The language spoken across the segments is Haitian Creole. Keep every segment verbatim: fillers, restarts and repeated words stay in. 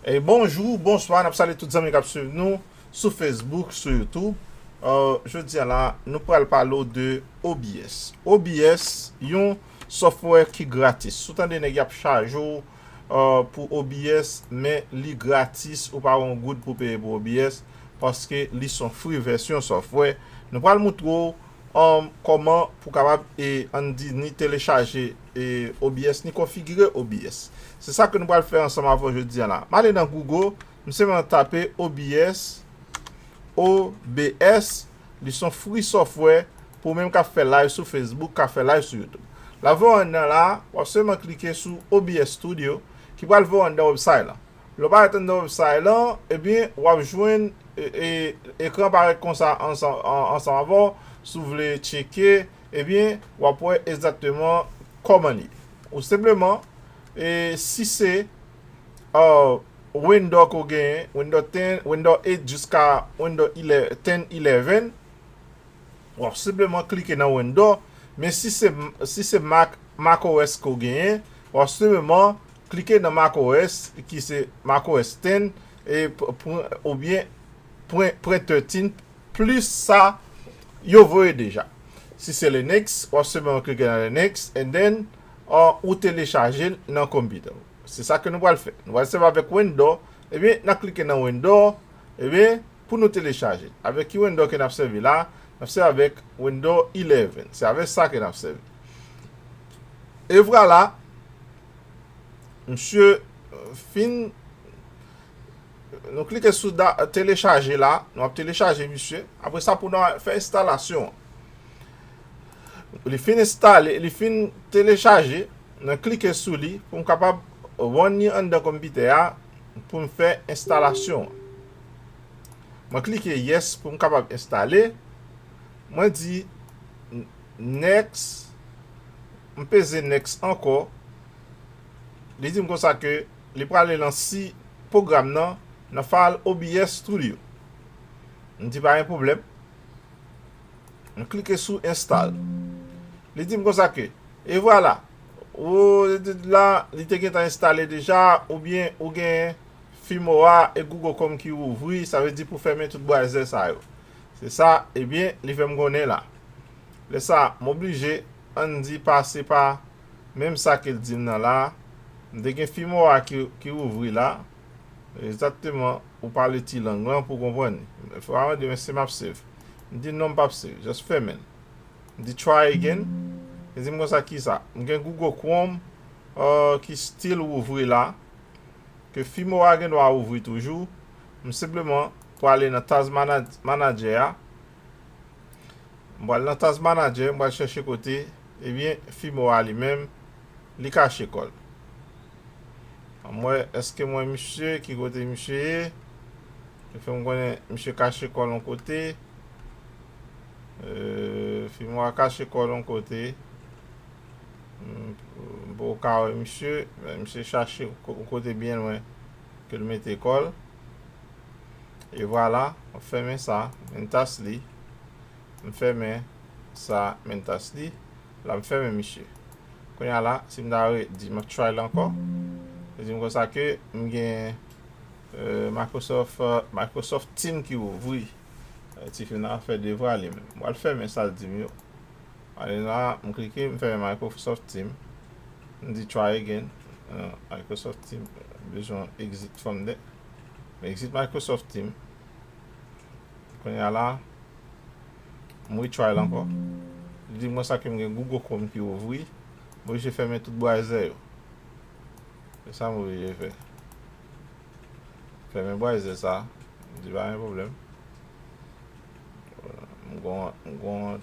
E bonjou, bonswa, n ap salye tout zanmi k ap swiv nou sou Facebook, sou YouTube. Euh, jodi a la, nou pral pale w de O B S. O B S, yon software ki gratis. Si w tande nèg y ap chaje w, euh, pou O B S, men li gratis, ou pa gen yon goud pou peye pou O B S, paske li se yon free vèsyon software. Nou pral moutre w, um, kòman pou kapab, e, ann di, ni telechaje, e, O B S, ni konfigire O B S. Se sa ke nou pral fè ansanm avè w jodi a la. M ale nan Google, m sèlman tape O B S, O B S, li se yon free software pou ou menm k ap fè live sou Facebook, k ap fè live sou YouTube. Lè w vin anndan la, w ap sèlman klike sou O B S Studio, ki pral voye w anndan website lan. Lè w parèt anndan website lan, ebyen, w ap jwenn, e, e, ekran parèt konsa ansanm, an-, ansanm avè w. Si w vle tcheke, ebyen, w ap wè egzakteman kòman li ye. Ou senpleman, e, si se, euh, Windows ke w genyen, Windows ten, Windows eight jiska Windows eleven, ten, eleven, w ap senpleman klike nan Windows, men si se, si se Mac, macOS ke w genyen, w ap senpleman klike nan macOS, ki se macOS ten, e p-, pran, oubyen pran, pran thirteen, plis sa yo voye deja. Si se Linux, w ap senpleman klike nan Linux, and then, uh, ou telechaje l nan konpitè w. Se sa ke nou pral fè. Nou pral sèvi avèk Windows. Ebyen, n ap klike nan Windows. Ebyen, pou nou telechaje. Avèk ki Windows ke n ap sèvi la? N ap sèvi avèk Windows eleven. Se avèk sa ke n ap sèvi. E vwala, misye, euh, fin, nou klike sou da-, telechaje la. Nou ap telechaje misye. Apre sa, pou nou fè enstalasyon an. Li fin enstale, li fin telechaje, mwen klike sou li pou m kapab run li anndan konpitè a pou m fè enstalasyon an. Mwen klike yes pou m kapab enstale. Mwen di n-, next, m peze next ankò. Li di m konsa ke li prale lanse pwogram nan nan file O B S Studio. M di pa gen pwoblèm. M klike sou install. Li di m konsa ke, e vwala, ou la, li te gentan enstale deja, oubyen ou gen firmware e Google Chrome ki ouvri, sa vle di pou fèmen tout browser sa yo. Se sa, ebyen, li fè m konnen la. Lè sa, m oblije, ann di, pase pa menm sa ke l di m nan la. M te gen firmware ki, ki ouvri la. Egzakteman, ou pale ti lang lan pou konprann li. Fò a mande, men se m ap save. M di non, m p ap save. Just fèmen l. M di try again. Li di m konsa ki sa. M gen Google Chrome, euh, ki still ouvri la. Ke firmware a gen dwa ouvri toujou. M senpleman prale nan Task Manag-, Manager a. M pral nan Task Manager, m pral chèche kote, ebyen, firmware a li menm, li kache kò l. Ann wè, èske m wè misye, ki kote misye ye? Li fè m konnen misye kache kò l yon kote. Euh, firmware a kache kò l yon kote. M, m poko ka wè misye, men misye chache ko-, yon kote byen lwen ke l mete kò l. E vwala, m fèmen sa, m tas li. M fèmen sa, m tas li. La, m fèmen misye. Kounye a la, si m ta re-, di m ap try la ankò, li di m konsa ke m gen, euh, Microsoft, euh, Microsoft Team ki ouvri. Euh, ti fi nan ap fè devwa li menm. M pral fèmen sa l di m yo. Ale la, m klike, m fèmen Microsoft Team. M di try again. Euh, Microsoft Team, bezwen exit from there. M exit Microsoft Team. Kounye a la, m retry l ankò. Li di m konsa ke m gen Google Chrome ki ouvri. M oblije fèmen tout browser yo. Se sa m oblije fè. Fèmen browser sa. M di pa gen pwoblèm. M gon, m gon,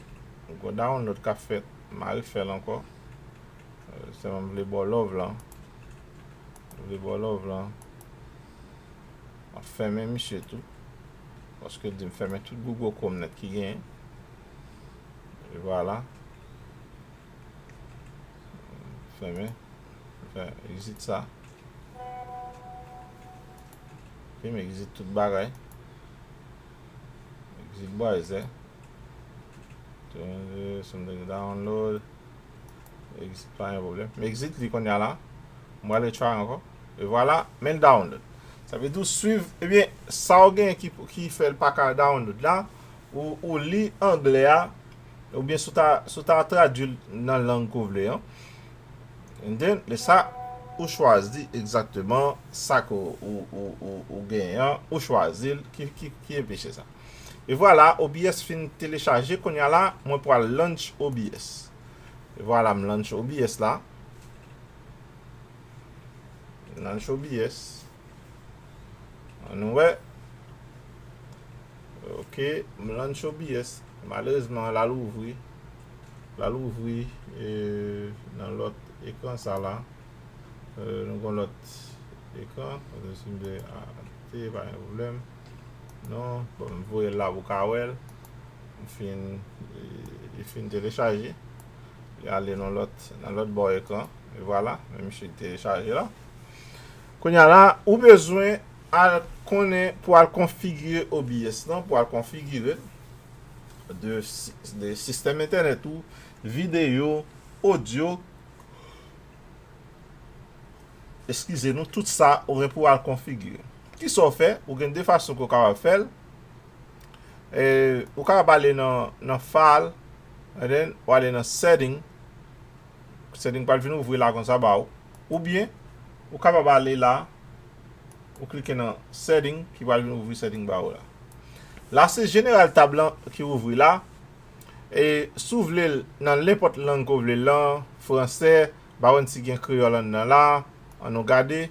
m gon download k ap fèt. M a refè l ankò. Euh, sèlman m vle ba w love lan. M vle ba w love lan. M ap fèmen misye tou. Paske l di m fèmen tout Google Chrome nèt ki genyen. E vwala. Fèmen. Fè exit sa. Ok, m exit tout bagay. Exit browser. Something download. Exit, pa gen pwoblèm. M exit li kounye a la. M pral retry ankò. E vwala, men l download. Sa vle di w swiv, ebyen, sa w genyen ki, ki fè l pa ka download la, ou, ou li anglè a, oubyen si w ta, si w ta tradui l nan lang ke w vle an. And then, lè sa, ou chwazi egzakteman sa ke w, ou, ou, ou, ou genyen an, ou chwazi l, ki, ki, ki enpeche sa. E vwala, O B S fin telechaje, kounye a la, mwen pral launch O B S. E vwala, m launch O B S la. M launch O B S. Ann wè. Ok, m launch O B S. Malerezman, l al ouvri. L al ouvri, e, nan lòt ekran sa la. E, nou gon lòt ekran. Kote si m te, a, te, pa gen pwoblèm. Non, bon, m voye l la pou w ka wè l. M fin, e, li fin telechaje. Li ale nan lòt, nan lòt bò ekran. E vwala, men misye telechaje la. Kounye a la, ou bezwen al konnen pou al konfigire O B S lan, pou al konfigire de, si- de sistèm entènèt ou, videyo, odyo, eskize nou, tout sa ou gen pou al konfigire. Kisa w fè? Ou gen de fason ke w kapab fè l. E, ou kapab ale nan, nan File, and then ou ale nan Setting. Setting pral vin ouvri la konsa ba ou. Oubyen, ou kapab ale la, ou klike nan Setting, ki pral vin ouvri Setting ba ou la. La, se General tab lan ki ouvri la. E si w vle l nan nenpòt lang ke w vle l lan, fransè, m pa konn si gen kreyòl anndan la, ann nou gade,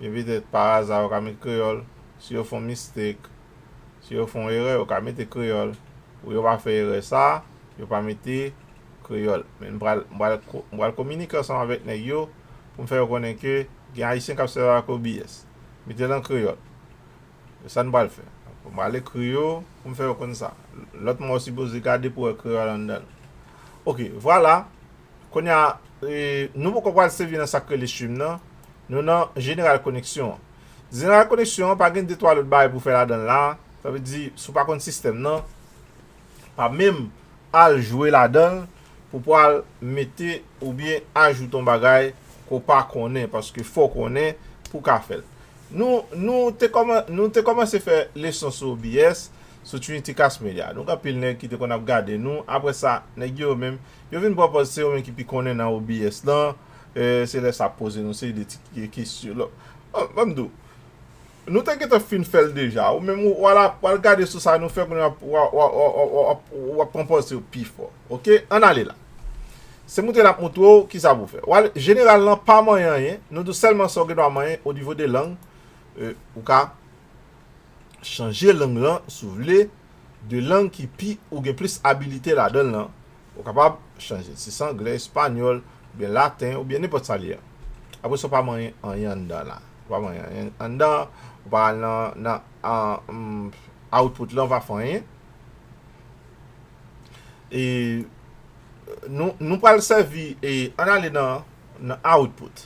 men petèt pa aza yo ka met kreyòl, si yo fè yon mistake, si yo fè yon erè, yo ka mete kreyòl, pou yo pa fè erè sa, yo pa mete kreyòl. Men m pral, m pral ko- m pral kominike ansanm avèk nèg yo, pou m fè yo konnen ke gen Ayisyen k ap sèvi ak O B S. Mete l an kreyòl. E sa n pral fè. M pral ekri yo pou m fè yo konn sa. Lòt mwa w sipoze gade pou wè kreyòl anndan l. Ok, vwala. Kounye a, e, nou poko pral sèvi nan sa k rele stream nan. Nou nan jeneral koneksyon an. Jeneral koneksyon an pa gen de twa lòt bagay pou fè ladan l la. Sa vle di, si w pa konn sistèm nan, pa menm al jwe ladan l pou pral mete oubyen ajoute yon bagay ke w pa konnen, paske fò w konnen pou w ka fè l. Nou, nou te kòman- nou te kòmanse fè leson sou O B S, sou Trinity Cast Media. Nou gen anpil nèg ki te konn ap gade nou. Apre sa, nèg yo menm, yo vin pran pòz se yo menm ki pi konnen nan O B S lan. E, se lè sa ap poze nou seri de ti kesyon. Lò, ban m di w, nou te gentan fin fè l deja. Ou menm, ou, w al, w al gade sou sa nou fè kounye a, w a, w a, w a, w a, w a, w ap pran pòz se yo pi fò. Ok? Ann ale la. Se moutre n ap moutre w kisa pou w fè. W al, jeneral lan pa manyen anyen. Nou di w sèlman sa w gen dwa manyen o nivo de lang. E, ou ka chanje lang lan, si w vle, de lang ki pi, ou gen plis abilite ladan l lan, ou kapab chanje. Si se anglè, espanyòl, oubyen laten, oubyen nenpòt sa li ye. Apre sa, w pa manyen anyen anndan la. Ou pa manyen anyen anndan, ou pa al nan, nan, an, mm, output lan, ou pa fè anyen. E nou, nou pral sèvi, e ann ale nan, nan output.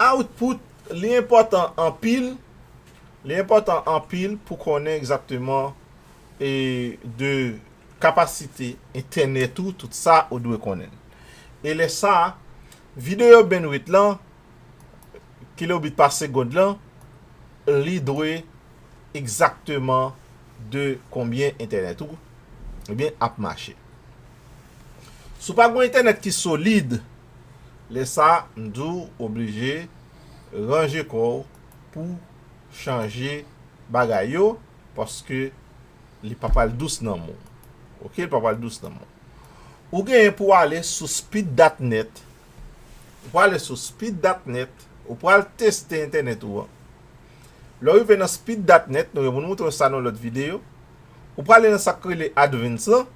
Output, li enpòtan anpil, li enpòtan anpil pou konnen egzakteman, e, de kapasite entènèt ou, tout sa ou dwe konnen. E lè sa, videyo bandwidth lan, kilobit pa segond lan, li dwe egzakteman de konbyen entènèt ou, ebyen, ap mache. Si w pa gen yon entènèt ki solid, lè sa, m di w oblije ranje kò w pou chanje bagay yo, paske li pa pral dous nan men w. Ok, li pa pral dous nan men w. Ou genyen pou w ale sou speed dot net. Ou pral ale sou speed dot net, ou pral teste entènèt ou an. Lè w rive nan speed dot net, nou gen pou nou moutre w sa nan lòt videyo. Ou prale nan sa k rele advanced lan.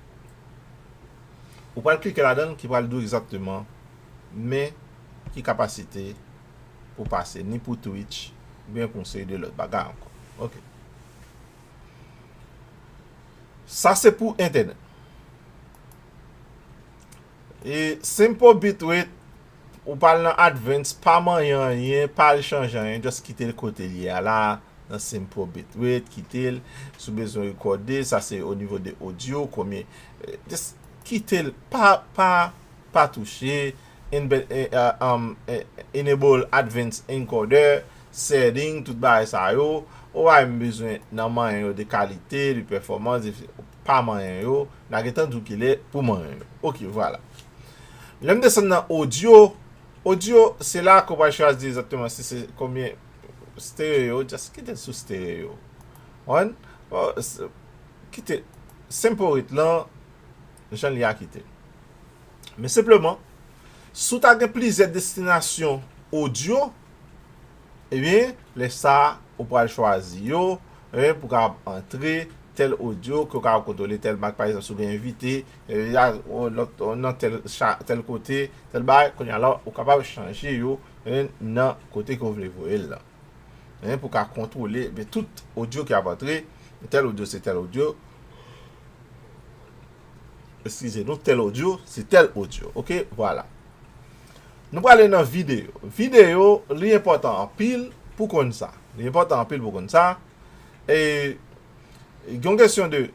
Ou pral klike ladan l ki pral di w egzakteman men ki kapasite pou pase, ni pou Twitch, oubyen pou yon seri de lòt bagay ankò. Ok. Sa se pou entènèt. E simple bitrate, ou pral nan advanced, pa manyen anyen, pa al chanje anyen, just kite l kote l ye a la, nan simple bitrate, kite l. Si w bezwen rekòde, sa se o nivo de odyo, konbyen, eh, just kite l, pa, pa, pa touche, enable advanced encoder, setting, tout bagay sa yo. Ou pa menm bezwen nan manyen yo de kalite, de pèfòmans, de, pa manyen yo. N a gentan di w kilè pou manyen yo. Ok, vwala. Lè m desann nan audio, audio, se la ke w pral chwazi egzakteman si se konbyen stereo, just kite l sou stereo. Konprann? Bon, s-, kite, simple rate lan, jan li a kite. Men senpleman, si w ta gen plizyè destinasyon audio, ebyen, lè sa a, ou pral chwazi yo, ebyen, pou w kapab antre tèl audio, ke w kapab kontwole tèl mark, pa egzanp, si w gen envite, e, a, o, lòt, o, nan tèl cha-, tèl kote, tèl bagay, kounye a la, ou kapab chanje yo, e, nan kote ke w vle voye l lan. Ebyen, pou w ka kontwole, ebyen, tout audio ki ap antre, tèl audio se tèl audio, eskize nou, tèl audio se tèl audio. Ok, vwala. Nou prale nan videyo. Videyo, li enpòtan anpil pou konn sa. Li enpòtan anpil pou konn sa. E, gen yon kesyon de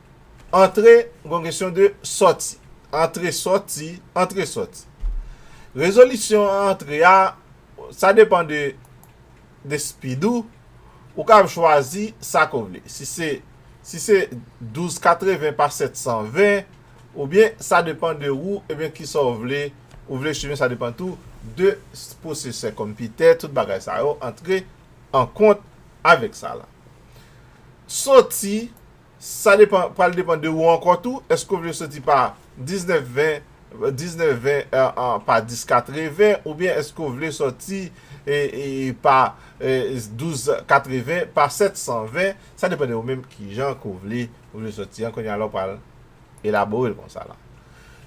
antre, gen yon kesyon de sòti. Antre, sòti, antre, sòti. Rezolisyon antre a, sa depann de, de speed ou, ou kapab chwazi sa ke w vle. Si se, si se douz katreven pa sèt san ven, oubyen sa depann de ou, ebyen kisa w vle, ou vle chimi, sa depann tou de pwosesè konpitè, tout bagay sa yo antre an kont avèk sa la. Sòti, sa depann, pral depann de ou ankò tou. Èske w vle sòti pa diznèf ven, diznèf ven, e, e, pa dis katreven, oubyen èske w vle sòti, e, e, pa, e, douz katreven, pa sèt san ven? Sa depann de ou menm kijan ke w vle, ou vle sòti an. Kounye a la, w pral elabore l konsa la.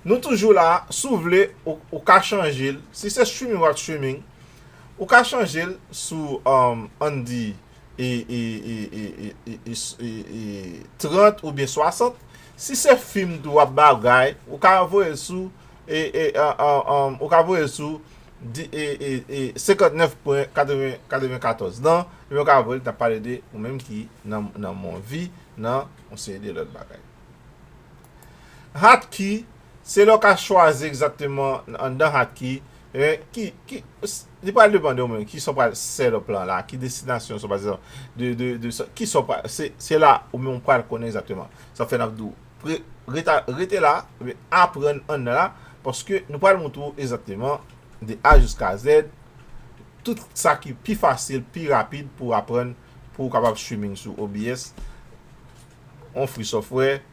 Nou toujou la, si w vle, ou, ou ka chanje l. Si se streaming w ap streaming, ou ka chanje l sou, um, ann di, e, e, trant oubyen swasant. Si se fim tou w ap bagay, ou ka voye l sou, e, e, a, a, um, ou ka voye l sou di, e, e, e, senkantnèf pwen katreven, katrevenkatòz nan, epi ou ka voye l, n ap pale de ou menm ki nan, nan Movi, nan yon seri de lòt bagay. Hotkey, se lè w ka chwazi egzakteman anndan hotkey, e, ki, ki, s-, li pral depann de ou menm, kisa w pral set up lan la, ki destinasyon sa, pa egzanp, de, de, de sa, kisa w pral, se, se la ou menm ou pral konnen egzakteman. Sa fè n ap di w, pre-, reta-, rete la, oubyen aprann anndan la, paske nou pral montre w egzakteman de A jiska Z, tout sa ki pi fasil, pi rapid pou w aprann, pou w kapab streaming sou O B S, yon free software,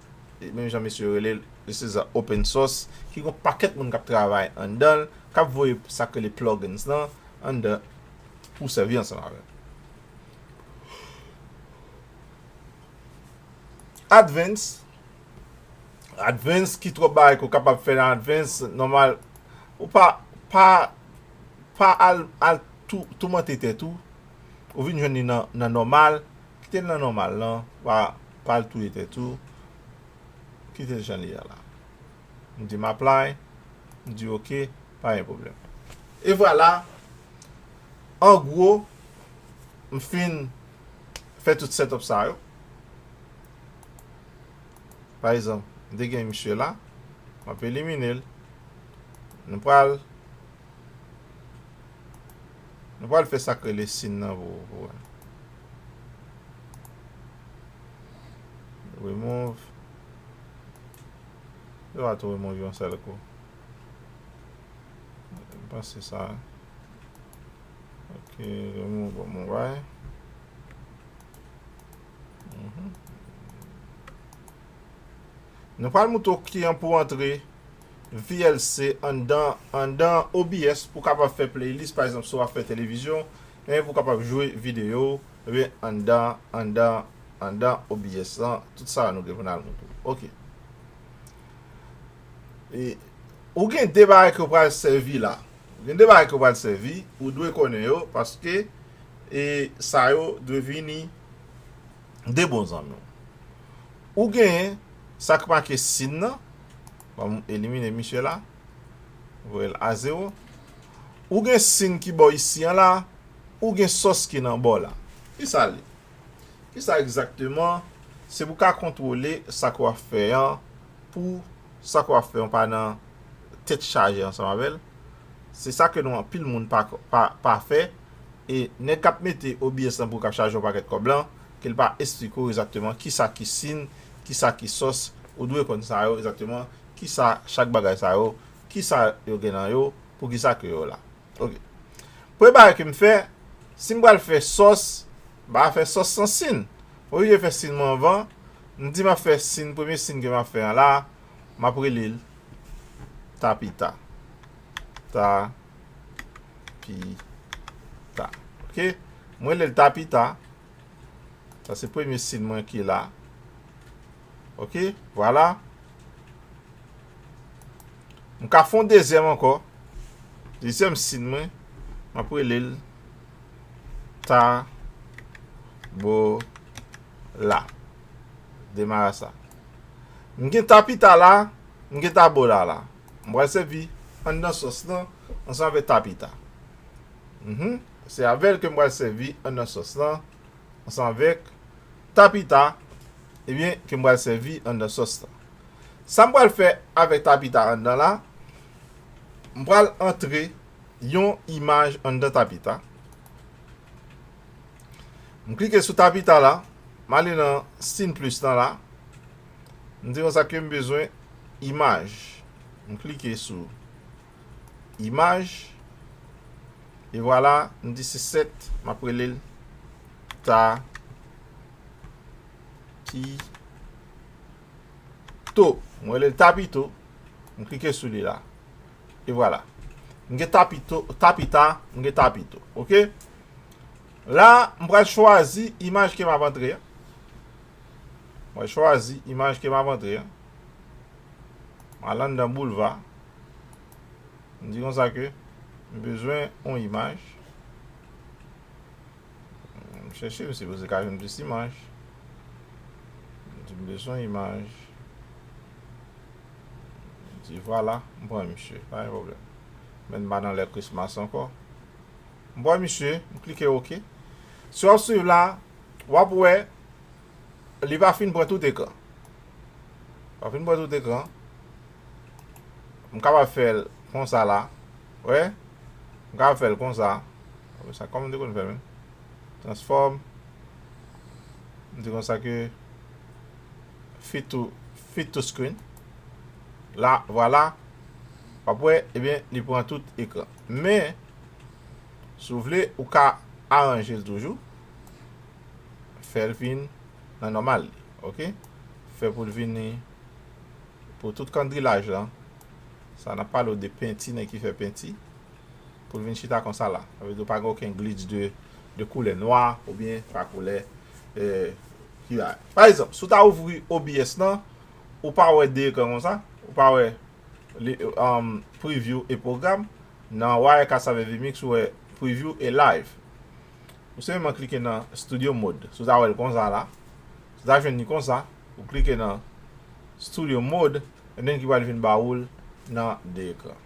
e menm jan mesye yo rele l, this is a open source, ki gon pakèt moun k ap travay anndan l, k ap voye sa k rele plugins lan anndan pou sèvi ansanm avè l. Advanced, Advanced, ki twòp bagay ke w kapab fè nan Advanced, nòmal, ou pa, pa, pa al, al tou, toumante tèt ou, ou vin jwenn li nan, nan nòmal, kite l nan nòmal lan, pa, pa al touye tèt ou, kite l jan li ye a la. M di m apply, m di ok, pa gen pwoblèm. E vwala, an gwo, m fin fè tout setup sa yo. Pa egzanp, m te gen misye la, m ap elimine l. Nou pral, nou pral fè sa k rele scene nan pou, pou wè. Remove. Yo pa tou remove yon sèl kou. M panse sa. Ok, remove, bon, mwen wè. Mhm. Nou pral montre w kijan pou antre V L C anndan, anndan O B S pou w kapab fè playlist, pa egzanp, si w ap fè televizyon, e pou w kapab jwe videyo, ebyen, anndan, anndan, anndan O B S lan, tout sa nou gen pou n al montre w. Ok. E, ou gen de bagay ke w pral sèvi la. Ou gen de bagay ke w pral sèvi, ou dwe konnen yo, paske, e, sa yo dwe vini de bon zanmi w. Ou genyen sa k make scene nan. Ban m elimine misye la. Voye l a zewo. Ou gen scene ki bò isi an la. Ou gen source ki nan bò la. Kisa l ye? Kisa egzakteman? Se pou w ka kontwole sa ke w ap fè an, pou sa ke w ap fè an pa nan tèt chaje ansanm avè l. Se sa ke nou anpil moun pa, pa, pa fè. e nèg k ap mete O B S lan pou l k ap chaje yon pakèt kòb lan, ke l pa esplike w egzakteman kisa ki sin, kisa ki sòs, ou dwe konn sa yo egzakteman, kisa chak bagay sa yo, kisa yo gen nan yo, poukisa ke yo la. Ok. Premye bagay ke m fè, si m pral fè sòs, m pa fè sòs san sin. M oblije fè sin mwen anvan. M di m ap fè sin, premye sin ke m ap fè an la, m ap rele l tapita. Tapita. Ok? M rele l tapita. Sa se premye sin mwen ki la. Ok? Vwala. M ka fè yon dezyèm ankò. Dezyèm sin mwen, m ap rele l tabola. Demara sa. M gen tapita la, m gen tabola la. M pral sèvi anndan sòs lan ansanm avèk tapita. Mhm. Se avè l ke m pral sèvi anndan sòs lan ansanm avèk tapita, ebyen, ke m pral sèvi anndan sòs la. Sa m pral fè avèk tapita anndan la, m pral antre yon imaj anndan tapita. M klike sou tapita la, m ale nan sin plis lan la. M di konsa ke m bezwen imaj. M klike sou imaj. E vwala, m di se sèt, m ap rele l Tapito. M rele l Tapito. M klike sou li la. E vwala. M gen Tapito, Tapita, m gen Tapito. Ok? La, m pral chwazi imaj ke m ap antre an. M pral chwazi imaj ke m ap antre an. M al anndan boulva. M di konsa ke m bezwen yon imaj. M chèche, m sipoze ka jwenn plis imaj. M di m bezwen imaj. M di vwala, m pran misye, pa gen pwoblèm. Men m pa nan lè Christmas ankò. M pran misye, m klike ok. Si w ap swiv la, w ap wè li pa fin pran tout ekran. Li pa fin pran tout ekran. M kapab fè l konsa la. Wè? M kapab fè l konsa. Sa kòman m te konn fè menm? Transform. M di konsa ke fit to, fit to screen. La, vwala. W ap wè, ebyen, li pran tout ekran. Men, si w vle, ou ka aranje l toujou. Fè l vin nan nòmal li, ok? Fè pou l vini pou tout kandrilaj lan. Sa n ap pale w de penti, nèg ki fè penti. Pou l vin chita konsa la. Sa vle di w pa gen okenn glitch de, de koulè nwa oubyen pa koulè, eh, ki la. Pa egzanp, si w ta ouvri O B S lan, ou pa wè de ekran konsa, ou pa wè li, um, preview e program. Nan Wirecast avèk Vmix, ou wè preview e live. Ou senpleman klike nan Studio Mode. Si w ta wè l konsa la, si w ta jwenn li konsa, ou klike nan Studio Mode, and then ki pral vin ba ou l nan de ekran.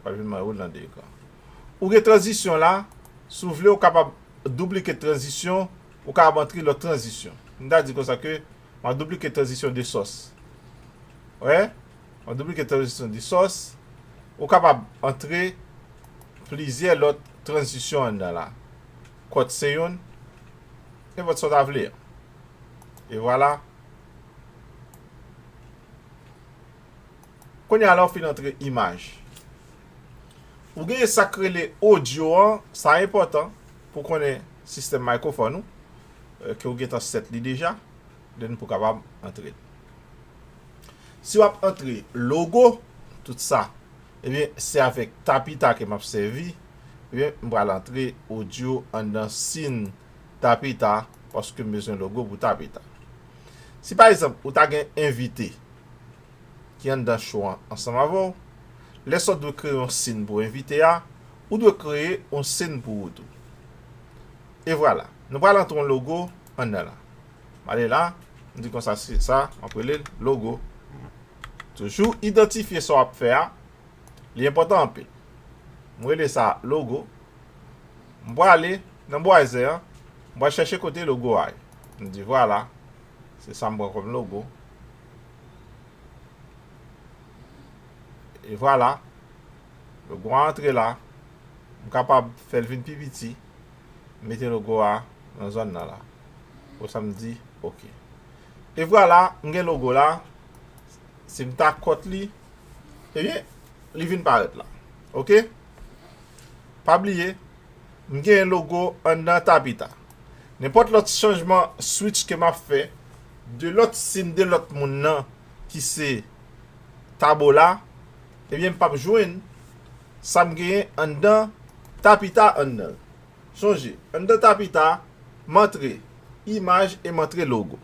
Pral vin ba ou l nan de ekran. Ou gen tranzisyon la, si w vle, ou kapab doublike tranzisyon, ou kapab antre lòt tranzisyon. M ta di konsa ke m ap doublike tranzisyon de sòs. Wè? M ap doublike tranzisyon de sòs. Ou kapab antre plizyè lòt tranzisyon anndan la. Cut se youn. Nenpòt sa w ta vle. E vwala. Kounye a la, ou fin antre imaj. Ou gen sa k rele odyo an, sa enpòtan pou konnen sistèm mikrofòn ou, eh, ke ou gentan sèt li deja, then pou kapab antre l. Si w ap antre logo, tout sa, ebyen, se avèk tapita ke m ap sèvi, ebyen, m pral antre odyo anndan sin tapita, paske m bezwen logo pou tapita. Si pa egzanp, ou ta gen envite, ki anndan show an ansanm avè w. Lè sa w dwe kreye yon scene pou envite a, ou dwe kreye yon scene pou ou tou. E vwala, nou pral antre yon logo anndan la. M ale la, m di konsa se sa, m ap rele l logo. Toujou idantifye sa w ap fè a, li enpòtan anpil. M rele sa logo. M prale nan browser an, m pral chèche kote logo a ye. M di vwala, se sa m pran kòm logo. E vwala, logo a antre la. M kapab fè l vin pi piti, mete logo a nan zòn nan la. Pou sa m di, oke. E vwala, m gen logo la. Si m ta kòt li, ebyen, li vin parèt la. Oke? Pa bliye, m gen logo anndan Tapita. Nenpòt lòt chanjman switch ke m ap fè, de lòt sim de lòt moun nan ki se Tabola, ebyen, m p ap jwenn sa m genyen anndan Tapita anndan. Sonje, anndan Tapita, m antre imaj e m antre logo.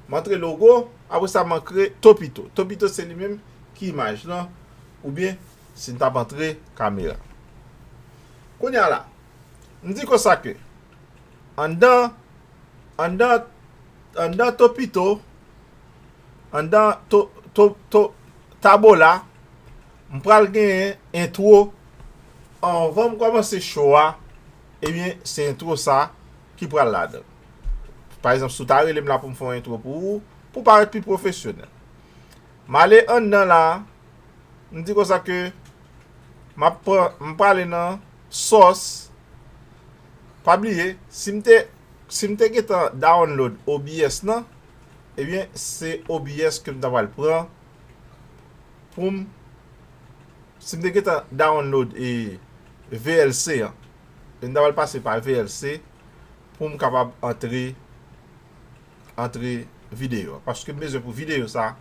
M antre logo, apre sa m antre Topito. Topito se li menm ki imaj lan, oubyen si n t ap antre kamera. Kounye a la, m di konsa ke anndan, anndan, anndan Topito, anndan to, to, to, Tabola, m pral genyen entwo. Anvan m kòmanse show a, ebyen, se entwo sa ki pral ladan. Pa egzanp, si w ta rele m la pou m fè yon entwo pou ou, pou parèt pi pwofesyonèl. M ale anndan la, m di konsa ke m ap pran, m prale nan sòs. Pa bliye, si m te, si m te gentan download O B S nan, ebyen, se O B S ke m ta pral pran pou m, si m te gentan download e V L C an, e m ta pral pase pa V L C pou m kapab antre, antre videyo a. Paske m bezwen pou videyo sa,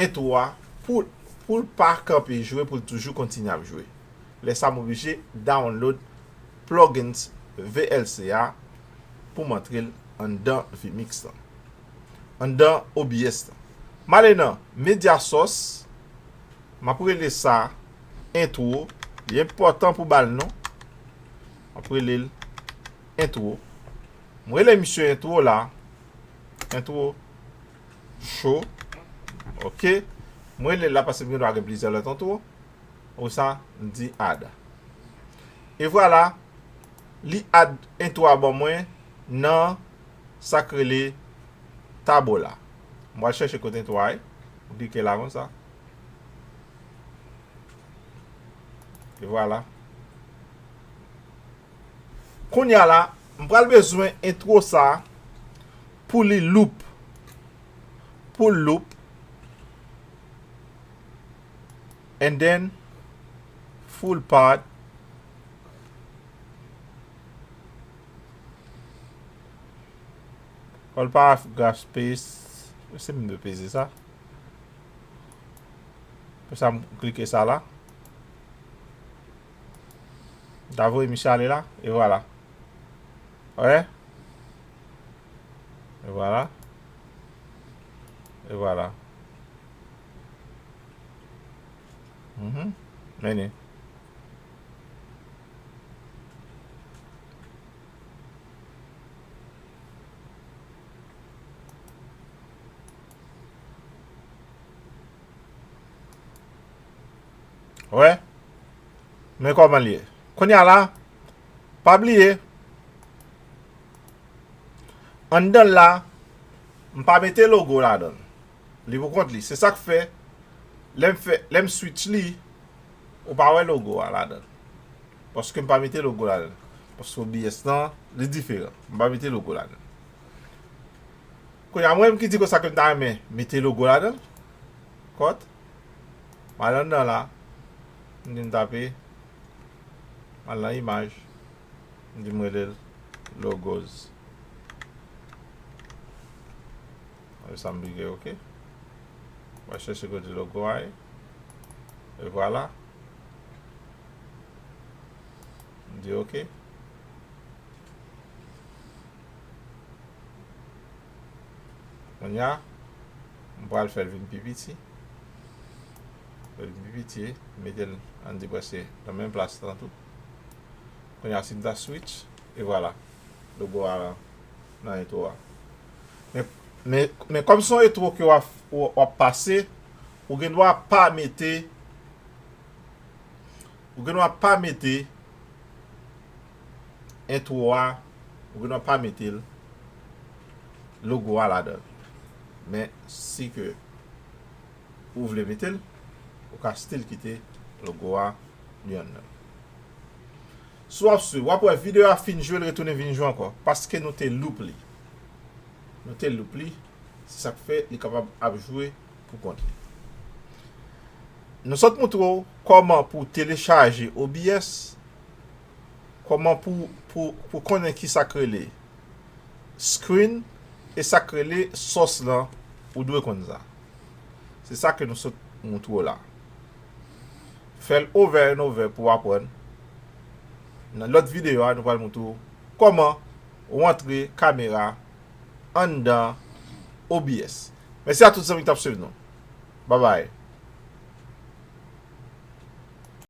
entwo a, pou, pou l pa kanpe jwe, pou l toujou kontinye ap jwe. Lè sa, m oblije download plugins V L C a pou m antre l anndan vMix lan, anndan O B S lan. M ale nan Media Source, m ap rele sa entwo. Li enpòtan pou ba l non. M ap rele l entwo. M rele misye entwo la. Entwo show. Oke. M rele l la paske m gen dwa gen plizyè lòt entwo. Ou sa, m di add. E vwala, li add entwo a ban mwen nan sa k rele Tabola. M pral chèche kote entwo a ye. M klike la konsa. E vwala. Kounye a la, m pral bezwen entwo sa pou li loop. Pou l loop. And then, full part. All paragraph space. Se m de peze sa. Pou sa, m klike sa la. M ta voye misye ale la. E vwala. Wè. E vwala. E vwala. Mhm. Mennen. Wè. Men kòman l ye. Kounye a la, pa bliye, anndan l la, m pa mete logo ladan l. Li pou kont li. Se sa k fè, lè m fè, lè m switch li, ou pa wè logo a ladan l. Paske m pa mete logo ladan l. Paske O B S lan, li diferan. M pa mete logo ladan l. Kounye a, mwen menm ki di konsa ke m ta renmen mete logo ladan l. Kòt. M al anndan la. M di m tape. M al nan imaj. M di m rele l logos. Sa m bige, oke. Mwen chèche kote logo a ye. E vwala. M di oke. Kounye a, m pral fè l vin pi piti. Fè l vin pi piti, mete l, ann di prèske nan menm plas lan tou. Kounye a, si m ta switch, e vwala, logo a nan entwo a. Men, men, men kòm se yon entwo ke w ap, w, w ap pase, ou gen dwa pa mete, ou gen dwa pa mete entwo a, ou gen dwa pa mete l, logo a ladan l. Men si ke ou vle mete l, ou ka still kite logo a li anndan. Si w ap swiv, w ap wè videyo a fin jwe, l retounen vin jwe ankò. Paske nou te loup li. Nou te loup li, se sa k fè li kapab ap jwe pou kont li. Nou sot moutre w kòman pou telechaje O B S, kòman pou, pou, pou konnen ki sa k rele screen, e sa k rele source lan, ou dwe konn sa. Se sa ke nou sot moutre w la. Fè l over and over pou w aprann. Nan lòt videyo a, nou pral moutre w kòman ou antre kamera anndan O B S. Mèsi a tout zanmi ki t ap swiv nou. Babay.